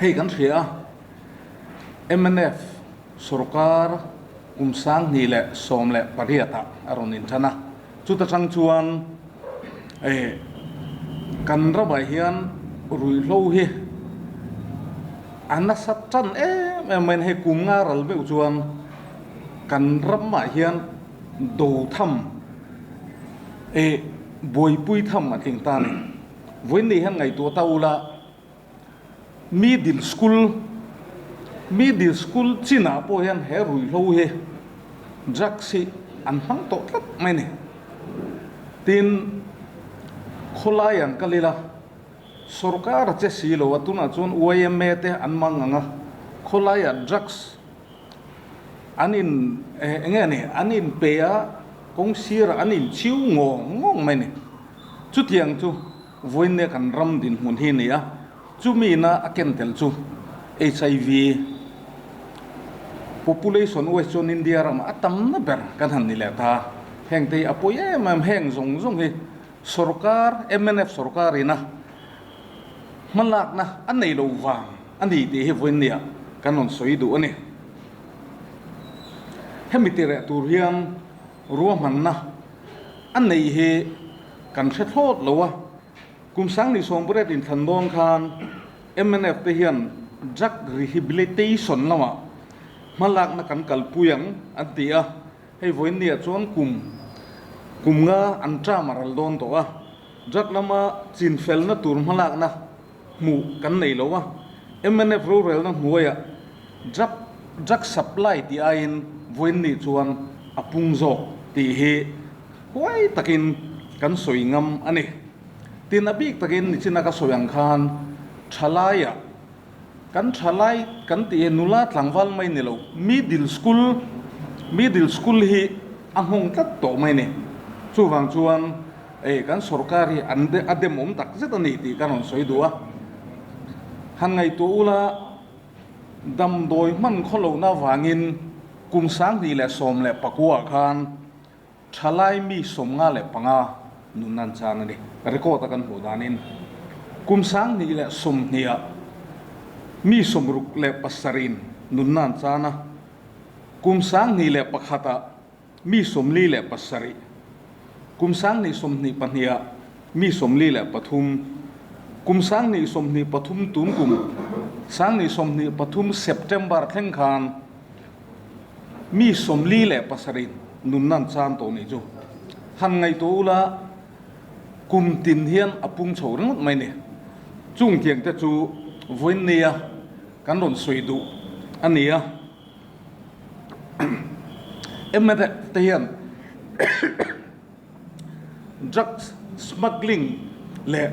Hei kan hria a, mnf sorkar kum 2018 ah a rawn inṭan a, chuta ṭang chuan kan ramah hian ruihhlo hi a nasa ṭan em em mai a ni. Hei kum nga ral meuh chuan kan ramah hian do tham buaipui tham a tling ta a ni. Vawiin hian ngaihtuah ta ula. Middle school Middle school chinah pawh hian he ruihhlo hi drugs hi an hmang tawh tlat mai a ni. Tin, khawlai an kal ila sorkar a che si lo a, tunah chuan yma te an hmang ang a, khawlaiah drugs an in eng nge ni an in pe a, kawng sirah an in chiu ngawng ngawng mai a ni. Chutiang chu. Vawiinne kan ram dinhmun hi a ni a, chumi ina a ken tel chu hiv population wise chuan India ramah a tamna ber kan han ni leh ta. Heng te hi a pawi em em, heng zawng zawng hi sorkar, mnf sorkar ina hmalakna a nei lo vang a ni tih hi vawiinneah kan rawn sawi duh a ni. Hemi tireh tur hian ruahmanna a nei hi kan hre thlawt lo a, kum 2018 inthlan dawn khan mnf te hian drug rehabilitation lamah hmalakna kan kalpui ang an ti a, hei vawiinniah chuan kum kum nga an term a ral dawn tawh a, drug lama chinfelna tur hmalakna hmuh kan nei lo a, mnf rorelna hnuaiah drug drug supply tih aiin vawiinni chuan a pung zawk tih hi Huai takin kan sawi ngam a ni. Tin, a bik takin nichina ka sawi ang khan thalaiah kan thalai kan tih hi nula tlangval mai ni lo, middle school, middle school hi a nghawng tlat tawh mai ni. Chuvang chuan ei kan sorkar hi an a demawm tak zet a ni tih ka rawn sawi duh a. Han ngaihtuah ula damdawi hman khawlohna avangin kum 2019 khan Thalai mi 55 nun an chang a ni. Record a kan hmuh danin kum 2020 ah mi 67 in nunna an chan a, kum 2001 ah mi 47, kum 2022 ah mi 43, kum 2023 tun kum 2023 September thleng khan Mi 47 nunna an chan tawh nih chu han ngaihtuah ula, kum tin hian a pung chho ringawt mai ni. Chung tiang te chu vawiin nia kan rawn sawi duh a ni a. Mnf te hian drugs smuggling leh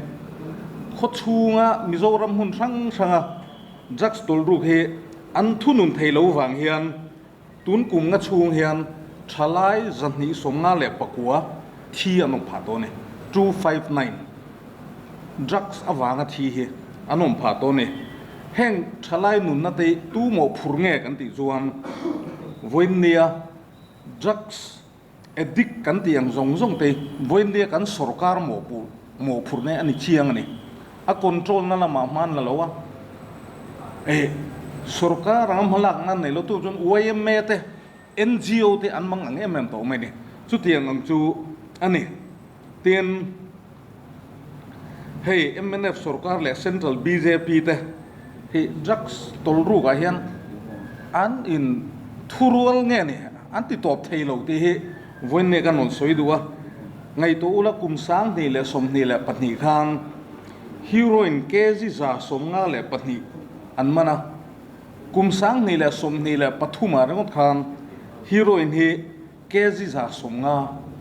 khaw chhunga Mizoram hmun hrang hranga drugs tawlhruk hi an thunun thei lo vang hian tun kum nga chhung hian thalai 259 thi an awm phah tawh a ni. 259 drugs avanga thi hi an awm phah tawh a ni. Heng thalai nunna te hi tu mawh phur nge kan tih chuan vawiin nia drugs Addict kan tih ang zawng zawng te vawiindia kan sorkar mawhpuh mawhphurhna a ni chiang a ni. A control na lamah hman la lo a, eh sorkar anga hmalakna an nei lo tu chuan yma te NGO te an mang ang em em tawh mai a ni. Chutiang ang chu a ni. Tin, hei mnf sorkar leh central bjp te hi drugs tawlhrukah hian an in thurual nge ni an ti tawp thei lo tih hi vawiin kan rawn sawi duh a. Ngaihtuah ula kum 2022 khan heroin kg 152 an man a, kum 2023 ah ringawt khan heroin hi Kg 150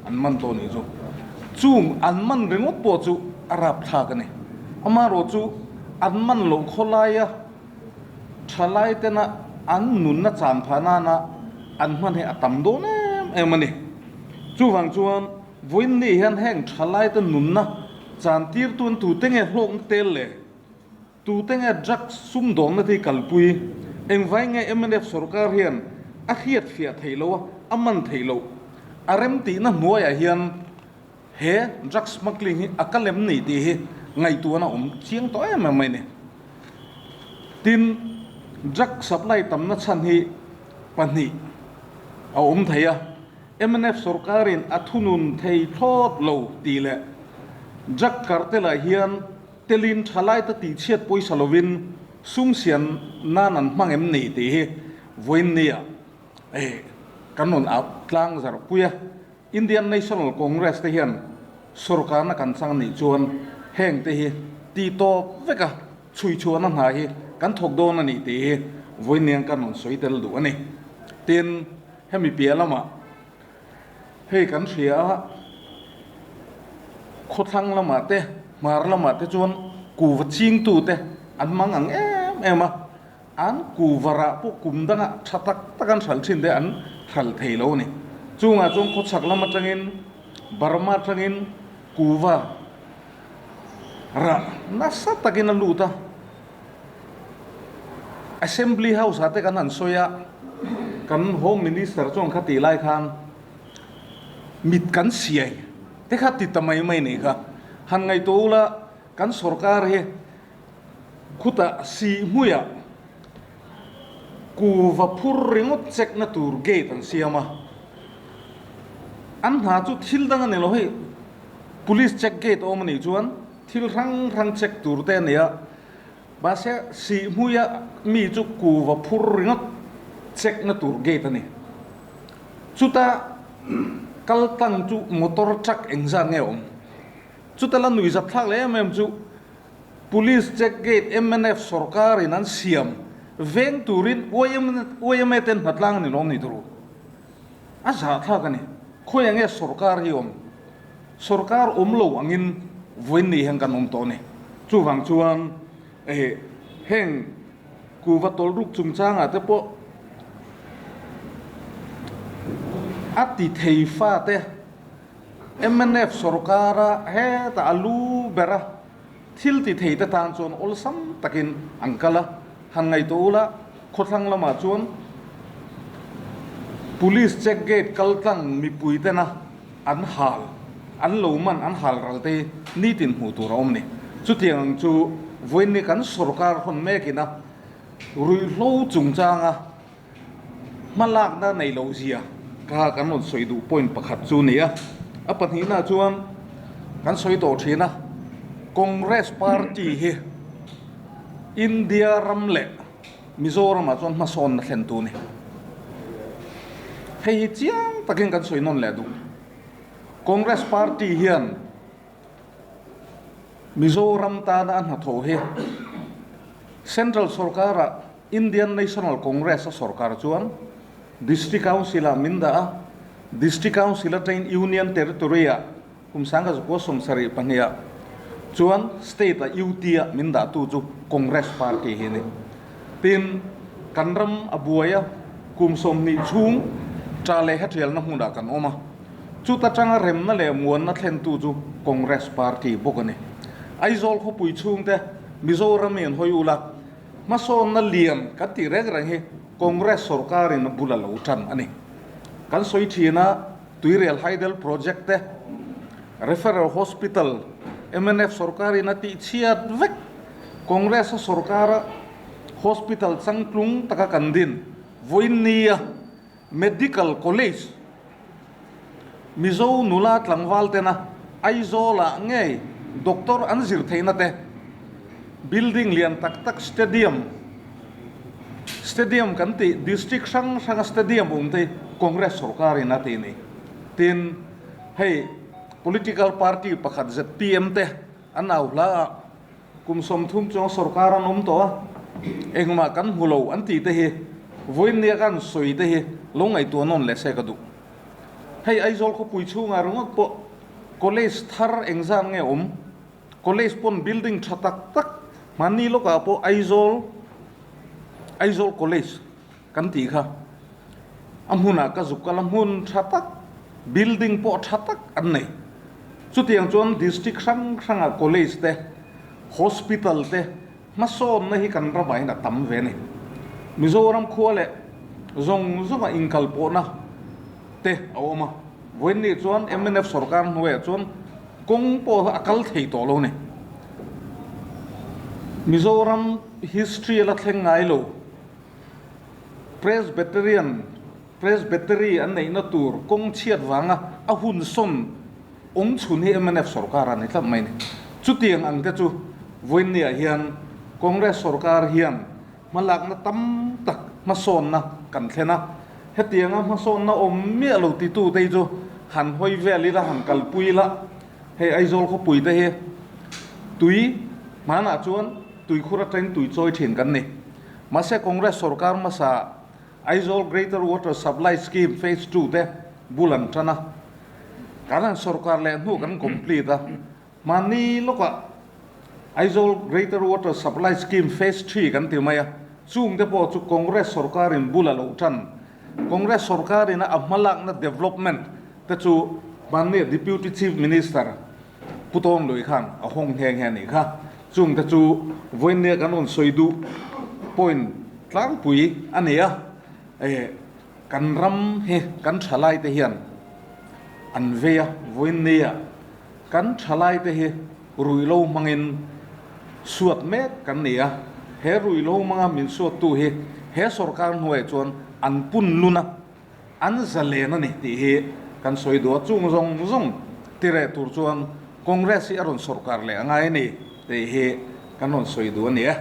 an man tawh nih chu. Chung an man ringawt pawh chu a rapthlak a ni. Amaherawh chu an man loh khawlaia thalai tena an nunna chan phah nana an hman hi a tam dawn em em a ni. Chuvang chuan vawiin ni hian heng thalai te nunna chan tirtu an tute nge hlawkna tel le? Tute nge drugs sumdawnna te hi kalpui? Engvai nge mnf sorkar hian a hriat fiah theih loh a, a man theih loh? A remtihna hnuaiah hian he drug smuggling hi a kalem ni tih hi ngaihtuahna awm chiang tawh em em mai ni. Tin, drug supply tamna chhan hi pahnih a awm thei a, mnf sorkarin a thunun thei thlawt lo tih leh drug cartel-ah hian telin thalaite tihchhiat pawisa lovin sum siam nan an hmang em ni tih hi vawiin nia kan rawn au tlang zarhpui a. Indian National Congress te hian sorkarna kan chang nih chuan heng te hi tih tawp vek a, chhui chhuahna hna hi kan thawk dawn a ni tih hi vawiin kan rawn sawi tel duh a ni. Tin, hemi piah lamah hei kan hria a, khawthlang lamah te, hmar lamah te chuan kuva chingtu te an mang ang em em a, An kuvarah pawh kum dangah tha tak tak an hralh thin te an hralh thei lo a ni. Chungah chuan khawchhak lam atangin Burma atangin kuva rah nasa takin a lut a. Assembly House ah te kan han sawi a, kan Home Minister chuan kha tih lai khan mit kan siai te kha ti ta mai mai nei kha. Han ngaihtuah ula kan sorkar hi Khutah sih hmuiah kuva phur ringawt check na tur gate an siam a, an hna chu thil dang a ni lo hei, police check gate a awm a nih chuan thil hrang hrang check tur te a ni a, mahse sih hmuia mi chu kuva phur ringawt check na tur gate a ni. Chuta kal tlang chu motor truck engzat nge a awm? Chuta la nuihzat thlak leh em em chu Police check gate mnf sorkar in an siam veng turin yma ten hnatlang a ni lawm ni turu. A zahthlak a ni. Khawi ang nge sorkar hi awm? Sorkar awm lo angin vawiin ni hian kan awm tawh a ni. Chuvang chuan heng kuva tawlhruk chungchangah te pawh a ti thei fate mnf sorkara hetah a lu ber a. Thil ti thei te tan chuan awlsam takin an kal a, han ngaihtuah ula khawthlang lamah chuan Police check gate kal tlang mipui tena an hal, an lo man an hal ral te hi nitin hmuh tur a awm ni. Chutiang ang chu vawiin ni kan sorkar hawn mekin a ruihhlo chungchanga Hmalakna nei lo zia kha kan rawn sawi duh point pakhat chu ni a. A pahnihna chuan kan sawi tawh thin a, Congress party hi India ram leh Mizoramah chuan hmasawnna thlen tu a ni. Hei hi chiang takin kan sawi nawn leh duh. Congress party hian Mizoram tana a hnathawh hi Central sorkara Indian National Congress a sorkar chuan District Council ah min dah a, District Council atangin Union Territory ah kum sangkazukua 72 ah chuan State ah UT ah min dah tu chu Congress Party hi a ni. Tin, kan ram a buai a, kum 20 chhung ṭa leh hetialna hmunah kan awm a, chuta tanga remna leh muanna thlentu chu Congress Party bawk a ni. Aizawl khawpui chhungte Mizoram in hawi ula, Hmasawnna lian kan tih reng reng hi Congress sorkarin a bul a lo tan a ni. Kan sawi thin a, Tuirial Hydel Project te, Referral Hospital mnf sorkarin a tih chhiat vek. Congress a sorkara hospital changtlung taka kan din vawiin nia Medical College Mizo nula tlangval tena Aizawlah ngei doctor an zir theihna te, building lian tak tak stadium, stadium kan tih district hrang hranga stadium awm te hi Congress sorkarin a ti a ni. Tin, hei political party pakhat zpm te an au hla a, Kum 30 chuang sorkar an awm tawh a, engmah kan hmu lo an tih te hi vawiin nia kan sawi te hi lo ngaihtuah nawn leh se ka duh. Hei Aizawl khawpui chhungah ringawt pawh college thar engzat nge awm? College pawn building tha tak tak hmanni lawkah pawh Aizawl Aizawl College kan tih kha a hmunah ka zuk kal a, hmun tha tak building pawh tha tak an nei. Chutiang chuan district hrang hrangah college te, hospital te hmasawnna hi kan ramah hian a tam ve a ni. Mizoram khua leh zawng zawnga inkalpawhna te a awm a, vawiin nih chuan mnf sorkar hnuaiah chuan kawng pawh a kal thei tawh lo a ni. Mizoram. history a la thleng ngai lo. Presbyterian Presbytery an neihna tur kawng chhiat vanga a hun sawn awm chhun hi mnf sorkar a ni tlat mai ni. Chutiang ang te chu vawiinniah hian Congress sorkar hian hmalakna tam tak hmasawnna kan thlen a, hetianga hmasawnna awm miah lo titute hi chu han hawi vel ila, han kalpui ila, hei Aizawl khawpui te hi tui hmanah chuan tuikhur atangin tui chawi thin kan ni. Mahse Congress sorkar hmasa Aizawl Greater Water Supply Scheme Phase ii te bul an tan a, kan han sorkar leh hnu kan complete a, mahni lawkah Aizawl Greater Water Supply Scheme Phase ii kan ti mai a, chung te pawh chu Congress sorkarin bul a lo tan. Congress sorkarin a hmalakna development te chu mahni Deputy Chief Minister Pu Tawng Lui khan a hawng nghe nghe a nih kha. Chung te chu vawiinnia kan rawn sawi duh point tlangpui a ni a, eh kan ram hi kan thalai te hian an vei a, vawiinnia kan thalai te hi ruihlo hmangin suat mek kan ni a, he ruihlo hmanga min suattu hi he sorkar hnuaiah chuan an pun lun a. An zalen a ni tih hi kan sawi duh a, chung zawng zawng tireh tur chuan Congress hi a rawn sawrkar leh a ngai a ni tih hi kan rawn sawi duh a ni e.